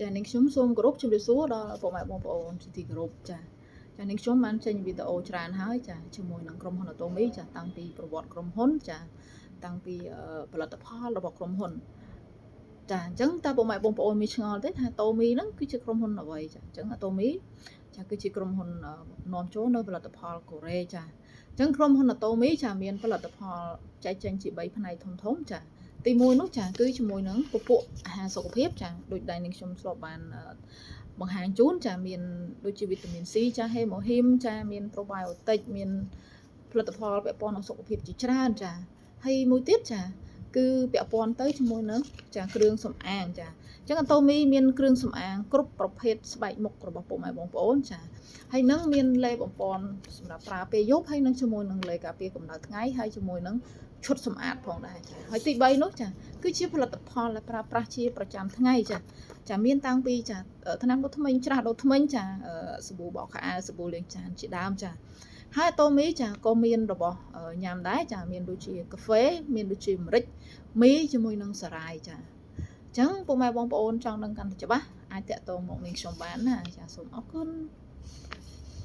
ចានាងខ្ញុំសូមគោរពជម្រាបសួរដល់ពុកម៉ែបងប្អូនជាទីគោរពចាចានាងខ្ញុំបានចេញវីដេអូច្រើនហើយចាជាមួយនឹងក្រុមហ៊ុន Atomy ចាតាំងពីប្រវត្តិក្រុមហ៊ុនចាតាំងពីផលិតផលរបស់ក្រុមហ៊ុនចាអញ្ចឹងតើពុកម៉ែបងប្អូនមានឆ្ងល់ទេថា Atomy ហ្នឹងគឺជាក្រុមហ៊ុនអ្វីចាអញ្ចឹង Atomy ចាគឺជាក្រុមហ៊ុននាំចូលនៅផលិតផលកូរ៉េចាអញ្ចឹងក្រុមហ៊ុន Atomy ចាមានផលិតផលចែកចេញជា3ផ្នែកធំធំចាទី1នោះចាគឺជាមួយនឹងពពួកអាហារសុខភាពចាដូចដែលនាងខ្ញុំធ្លាប់បានបង្ហាញជូនចាមានដូចជាវីតាមីន C ចាហេម៉ូហ៊ីមចាមាន probiotic មានផលិតផលពាក់ព័ន្ធនឹងសុខភាពជាច្រើនចាហើយមួយទៀតចាគឺពាក់ព័ន្ធទៅជាមួយនឹងចាគ្រឿងសម្អាងចាអញ្ចឹង Atomy មានគ្រឿងសម្អាងគ្រប់ប្រភេទស្បែកមុខរបស់ពុកម៉ែបងប្អូនចាហើយនឹងមានលេបំពន់សម្រាប់ប្រើពេលយប់ហើយនឹងជាមួយនឹងលេការពារកម្ដៅថ្ងៃហើយជាមួយនឹងឈុតសម្អាតផងដែរចាហើយទី3នោះចាគឺជាផលិតផលដែលប្រើប្រាស់ជាប្រចាំថ្ងៃចាចាមានតាំងពីចាថ្នាំដុសធ្មេញច្រាសដុសធ្មេញចាសាប៊ូបោកខោអាវសាប៊ូលាងចានជាដើមចាហើយ Atomy ចាក៏មានរបស់ញ៉ាំដែរចាមានដូចជាកាហ្វេមានដូចជាម្រេចមីជាមួយនឹងសារាយចាអញ្ចឹងពុកម៉ែបងប្អូនចង់ដឹងកាន់តែច្បាស់អាចតាក់ទងមកនាងខ្ញុំបានណាចាសូមអរគុណ។